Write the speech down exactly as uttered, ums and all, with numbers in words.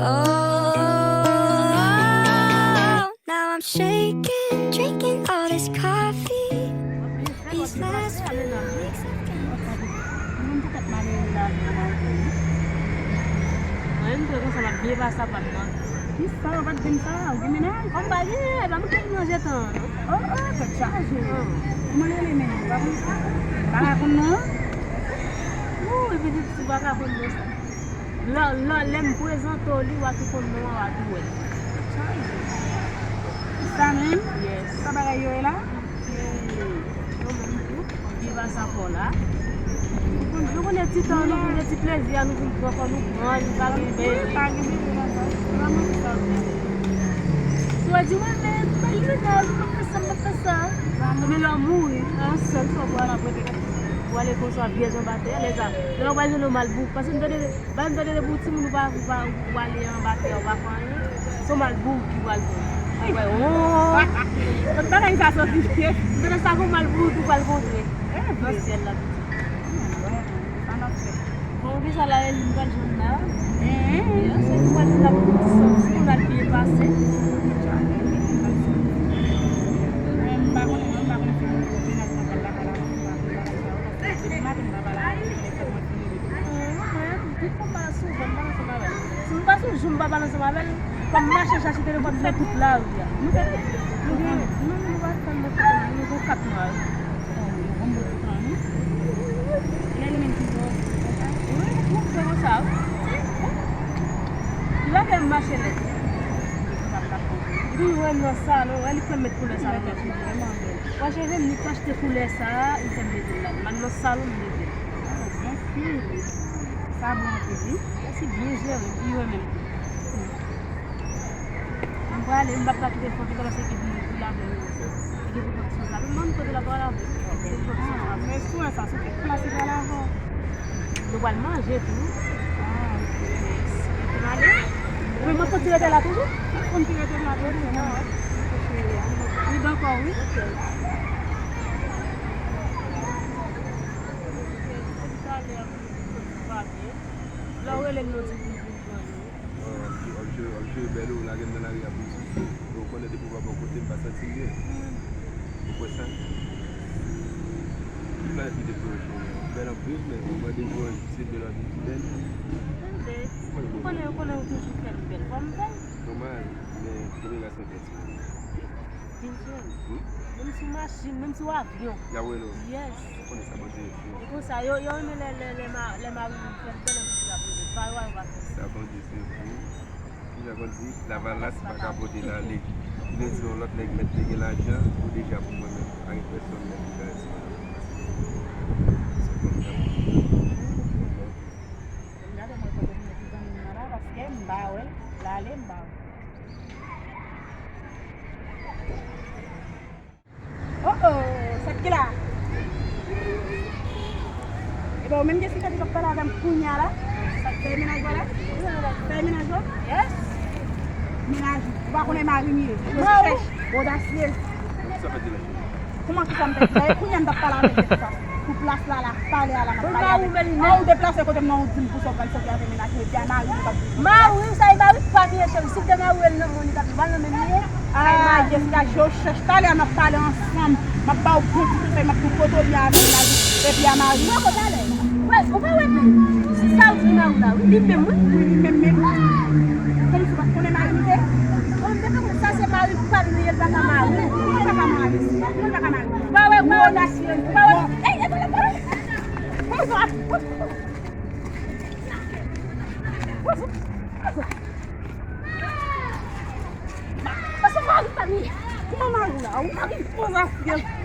Oh, now I'm shaking, drinking all this coffee. These last few weeks have been Mwen menm tou tèt malere la. Mwen menm tou konsa m ap byen pase ap nan. Kisa, ou pa t di m sa? Ou gen mennaj? Kòm pa gen, e pa mwen ki manje tan an, non. Oh, oh, tèt chaje. Kòman l rele menm? Ou pa konn? Pa ka konn non? Ou, epi di, ou pa ka konn non sa. Lè, lè, lè m prezante w li, w a tou konn non an, w a tou wè l. Sa menm? Yes. Sa bagay yo ye la? Hey, nou menm tou, viv a sa fò la. Nou konn, nou konnen ti tan, nou konnen ti plezi a, nou vin pran kò nou pran, nou pa gen bebe. Pa gen bebe la, sa. Se pa manti sa w di a. Si w di mwen, men, men, li nan, li pa fè sa, li pa fè sa. Men lè w mouri, an sèl fwa pou w al, pou w ale konsa, vyèj anba tè, lè sa, lè w pral jwenn yon malbouk, paske m tande Ba m tande depi w timoun ou pa, ou pa, ou ale anba tè, ou pa fè anyen. Se yon malbouk ki pral pran. Ou wè, oh! Kot bagay sa soti? M tande sa gon malbouk ou pral kontre nan syèl la. Bon, ki sa la, Eli, m pral jwenn la. Yes, se nou pral jwenn la pou nou ti sòti, pou n al byen pase. Mwen, m pa konnen, mwen, m pa konnen si mwen mennaj mwen pral lakay la, mwen pa konnen bagay sa yo, paske depi maten m pa pale avè l, depi lè fèt mwen fini depi maten. Mwen, tout kòm m pa la sou vant, m pa ansanm avè l. Si m pase yon jou m pa pale ansanm avè l, kòm m mache chache telefòn nan tout lari a. Nou fè, nou gen, nou, nou pa tèlman fè, nou gen kat mwa wi. Oh, yo bon bout tan wi. Lè li menm ki bò, konsa. Wi, nou fè konsa wi. Li pa fè m mache lèd. Epi m wè m nan salon, wè li fè m met koulè sa nan tèt mwen. Mwen cheve m, li t achte koulè sa a, li fè m mete l la. M al nan salon, m mete l. Oh, bon fi. Sa bon anpil, wi. Mèsi, byen jere, li renmen m tou. M prale, m p ap ka kite fò pita paske gen moun ki lave m. Li gen pwodiksyon sa. Menm moun kote l ap pral avè m. Gen pwodiksyon sa. Men sou sa, sou kèk plas li pral avè w. Nou pral manje tou. Ah, ok. Yes. Mwen, mwen konn ti rete la toujou? Mwen konn ti rete la toujou, non. Li dakò, wi. Ok. Talè, m di, m pa byen. Lè w rele m, nou di, m vin pran nou. Ò, w ap jwe, w ap jwe bèl, ou lage m nan lari a pou m soufri. Ou konnen depi w pa bò kote m pa santi m byen. Ou kwè sa? Ki planèt ki te fè w cheri? Ou bèl anpil, men ou mande pou se bèl anpil ki bèl. Tande, ou konnen, ou konnen ou toujou fè m bèl. Fò m bèl. Nòmal, men konbyen ras mwen fè ti moun? Vin jwenn. Wi. Menm sou machin, menm sou avyon. Y ap rele w. Yes. Ou konnen sa Bondye ye. E konsa, yo, yo renmen lè, lè, lè ma-, lè mari moun fè l bèl anpil, y ap rele l. Pa yo, yo pa fè sa. Sa Bondye se vou. Ki jan konn di, lavalas pa ka pote l ale. Ki vle di yon lòt nèg mèt te gen lajan, ou deja pou mwen menm. Pa gen pèsonn nèg ki ka di mwen. Se konn sa. Gade mwen kote m mete zanmi m nan la, paske m pa wè l, l ale m pa wè l. Oh, oh, sa k gen la? Ebyen, ou menm gen sitadi k ap pale avè m kounye a la? Sa k fè menaj la la? Fè menaj la? Yes. Menaj, ou pa konnen mari m ye. Mari. Odasye. Kòman ki sa m pèdi la? E kounye a m t ap pale avè l de plas. Pou plas la la, pale a la, m ap pale avè l. An ou deplase kote m nan, ou di m pou sa w pral sòti avè menaj mwen, epi a mari m ou t ap di. Mari w sa, e mari pa m ye, cheri. Si w te mari w, e l nan men w li t ap di, pa nan men m li ye. Ah, Jessica, je w chèch. Talè a n ap pale ansanm. M ap ba w bon ti konsèy, m ap di w kote w ye avè menaj ou, epi a mari m. Mwen kote talè? Wè, ou pa wè menm. Se sa w di mari w la, wi. Li menm, wi. Wi, li menm, menm. Kòmsi w pa t konnen mari m te? Bon, m te konn sa se mari pa m li ye, l pa ka mari. Mwen pa ka mari. Mwen pa ka mari. Ou pa wè, ou pa wè. Ou pa wè. Ey, ey, ey, ey. Sa se mari pa m ye. Kòman mari w la? Ou mari m poze afè.